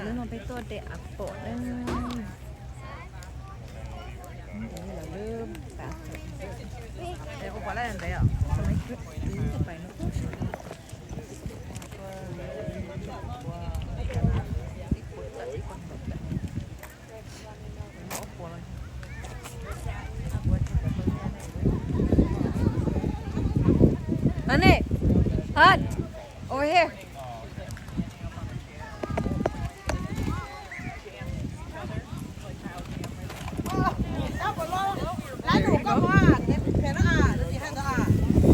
Lub no peb tuaj de apple na. Honey, hon, over here.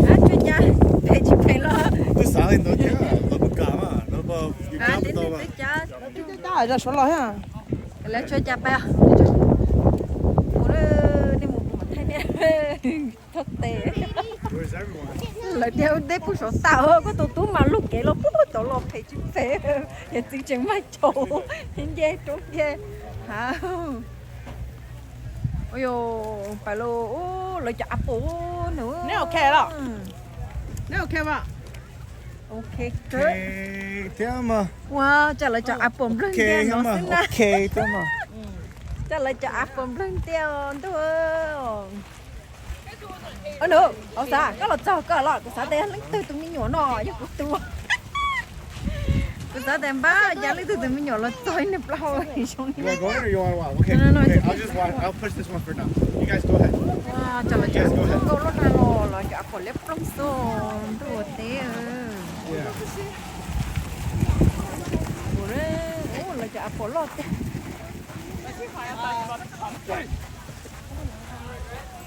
Ab, tshuav cas phem tsis phem los. Twb xav li ntawd thiab, los mus kam mas, los pom yus cab tau mas. Twb cab, suav los thiab. Lawv tshuav cas pais os. Kuv, nej mus kuv mam thaij nej. Thoj tes. Lawv tias ua ntej pug saum tawm, koj tus tub mas lug kev los puag tod los phem tsis phem, yawm txiv tseem mag caum nce roob nce hav. Ua yus pais los, lawv cov apple nws. Neb ok los? Neb ok mas? Ok, good. Thiab mas. Ua cas lawv cov apple nplawg ntiaj no xwb na. Cas lawv cov apple nplawg ntiaj ntuj. Nws, hauv xav koj los txog koj los, kuv xav tias leej twg tus me nyuam no yog kuv tus. Kuv xav tias npab cas leej twg tus me nyuam los txog ib niag plaub hau zoo li. Ua cas lawv cov nkauj loj na los, lawv cov apple liab ploog xwb ntuj teb. Ua lawv cov apple loj tiag.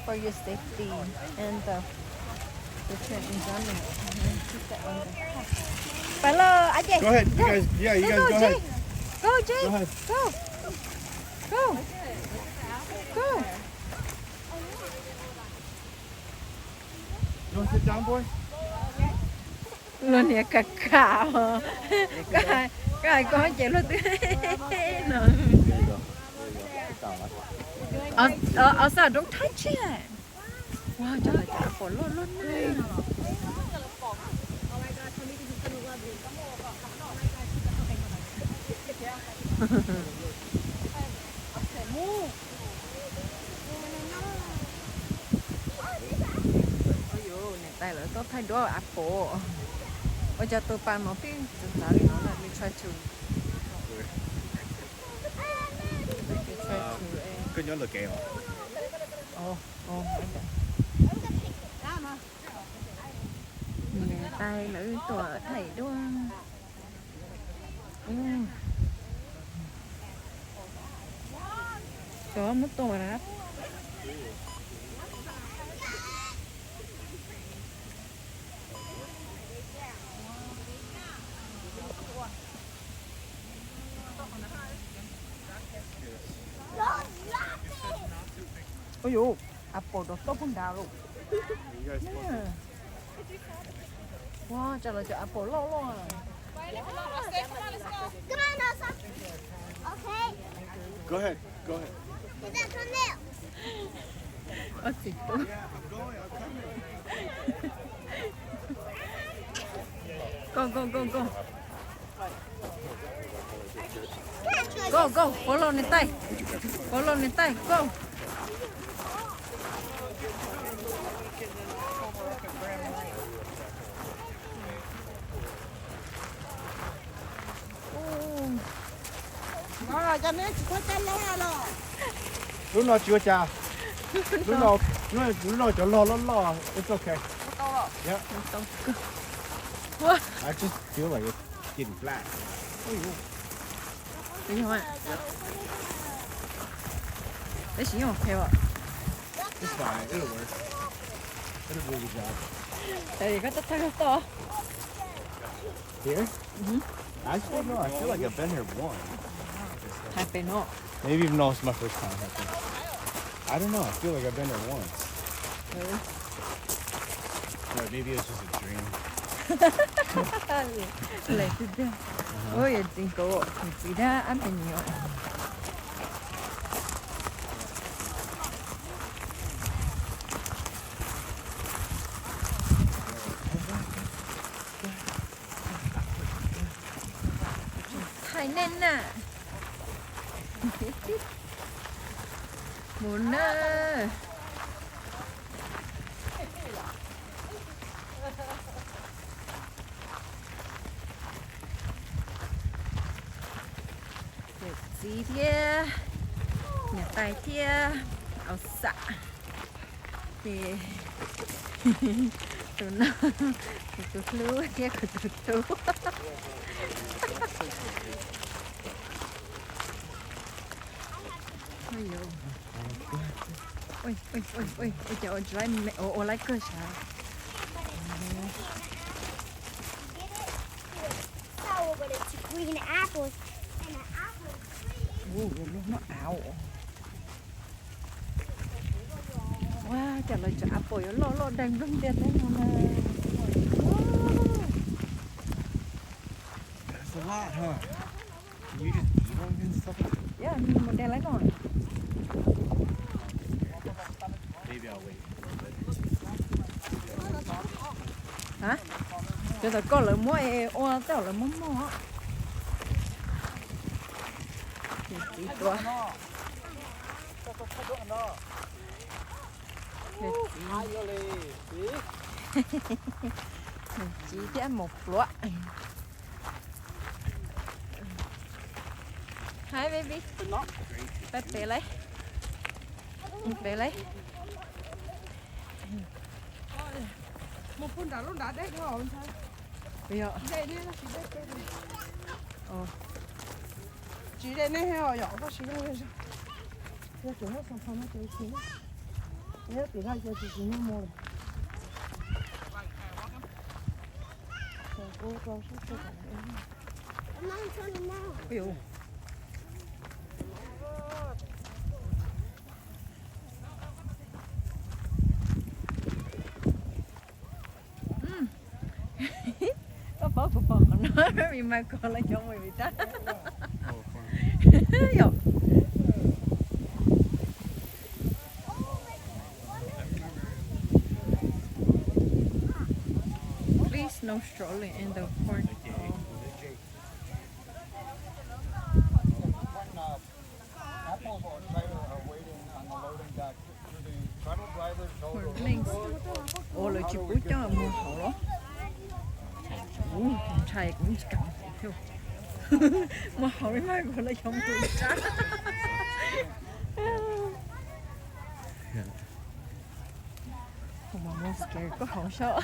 For your safety and the, the train in Germany. Pais los, Jake. Go ahead, you guys. Yeah, you guys go ahead. Go, Jake. Go. Go. Go. You want to sit down, boy? Luag niag kam kam os. Koj hais koj ces luag twb no. Os, os, don't touch it. Ua cas lawv cov apple loj loj na. Niam tais lawv tuaj thaij duab apple. Ua cas tus pas no pheej txawv txawv li no na, we try to, we try to, koj nyob lawv kev os. Niam tais lawv tuaj thaij duab. Cov muab tua na. Ua yus, apple rau toj puag nrad lauj. Ua cas lawv cov apple loj loj. Go ahead, go ahead. Txiv tub. Go, go, go, go. Go, go, follow niam tais. Follow niam tais, go. Lub no tsis ua cas. Lub no, lub no cov log loj loj, it's okay. Yep. I just feel like it's getting black. Tab sis yeej ok as. It's fine, it'll work. It'll do the job. Koj tau tag toj. Here? I still know. I feel like I've been here once. Hais pem no. Maybe no, it's my first time, I think. I don't know. I feel like I've been here once. Or maybe it's just a dream. Lawm tiag tiag. Ua yam txiv nkaus, yam txiv dab ab pes nyuam. Hais nej na. Mus na. Yawm txiv thiab niam tais thiab au xam. Ces tus no, kuv tus hlub thiab kuv tus tub. Ua laib kawg sav. Lub hnub av. Ua cas lawv cov apple yuav loj loj deeg nplooj ntiag teb no na. Yog mus deeg lawv no. Cov tom koj lawv muab ua tej lawv muab mog. Txiv tuav. Txiv thiab mus pluav. Hi baby. Peb pem lawm. Pem lawm. Mus pug nram lub nrad deb. Tsis de nej yom, koj siv yog. Yog tseem muab xoo tho no ces ua txiv na. Yog tim no ces tsis tsis muaj mus lawm. Koj paub kuv pom qhov no, mi mas kov lawv cov mus vim tab yom. Please no strolling in the corn. Ua lawv tsis pub coj mus hauv los? Ntshai kuv tsis kam thiab. Mus hauv li mas kuv lawv cov mus sab. Mus mus scary koj hauv saib.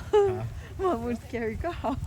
Mus mus scary koj hauv.